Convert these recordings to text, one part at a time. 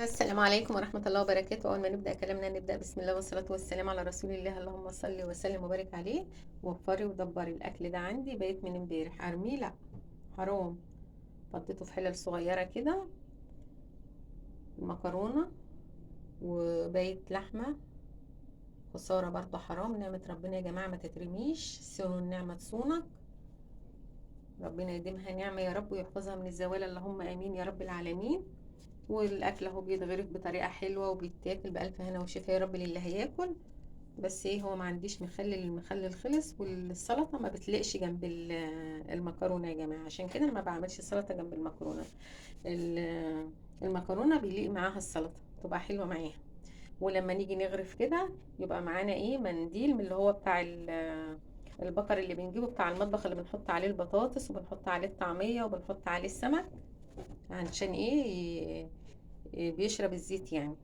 السلام عليكم ورحمة الله وبركاته. أول ما نبدأ كلامنا نبدأ بسم الله والصلاة والسلام على رسول الله، اللهم صل وسلم وبارك عليه. وفري ودبري الأكل ده عندي بقيت من امبارح، أرميه؟ لأ حرام. حطيته في حلل صغيرة كده، المكرونة وبقيت لحمة، خسارة برضو حرام. نعمة ربنا يا جماعة ما تترميش، سيبوا النعمة تصونك، ربنا يديمها نعمة يا رب ويحفظها من الزوال، اللهم آمين يا رب العالمين. والاكل اهو بيتغرف بطريقة حلوة وبيتاكل بالف هنا وشفا يا رب للي هياكل. بس ايه، هو ما عنديش مخلل، المخلل خلص، والسلطة ما بتلقش جنب المكرونه يا جماعة، عشان كده انا ما بعملش سلطة جنب المكرونه. المكرونه بيليق معاها السلطة، تبقى حلوة معاها. ولما نيجي نغرف كده يبقى معانا ايه، منديل من اللي هو بتاع البقر اللي بنجيبه بتاع المطبخ، اللي بنحط عليه البطاطس وبنحط عليه الطعمية وبنحط عليه السمك، عشان ايه، بيشرب الزيت يعني.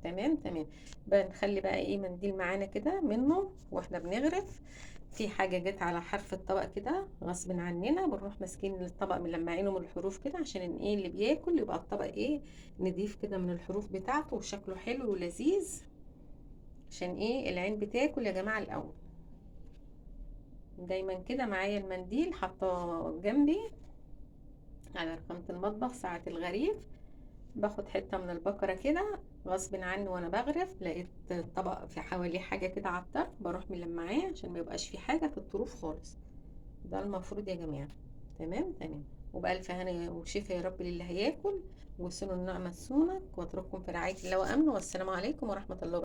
تمام تمام. بنخلي بقى ايه منديل معانا كده منه واحنا بنغرف. في حاجة جت على حرف الطبق كده غصب عننا، بنروح ماسكين الطبق ملمعينه من الحروف كده، عشان ايه اللي بياكل يبقى الطبق ايه نضيف كده من الحروف بتاعته وشكله حلو ولذيذ، عشان ايه العين بتاكل يا جماعة الاول. دايما كده معايا المنديل حاطاه جنبي على رخامه المطبخ ساعة الغريف، باخد حتة من البقرة كده غصب عني وانا بغرف، لقيت الطبق في حواليه حاجة كده على الطرف، بروح ملمعاه عشان ما يبقاش في حاجة في الطروف خالص. ده المفروض يا جماعة. تمام تمام. وبألف هنا وشفا يا رب للي هياكل، وصلوا النعمة تصونك، واترككم في رعاية الله وأمنه، والسلام عليكم ورحمة الله وبركاته.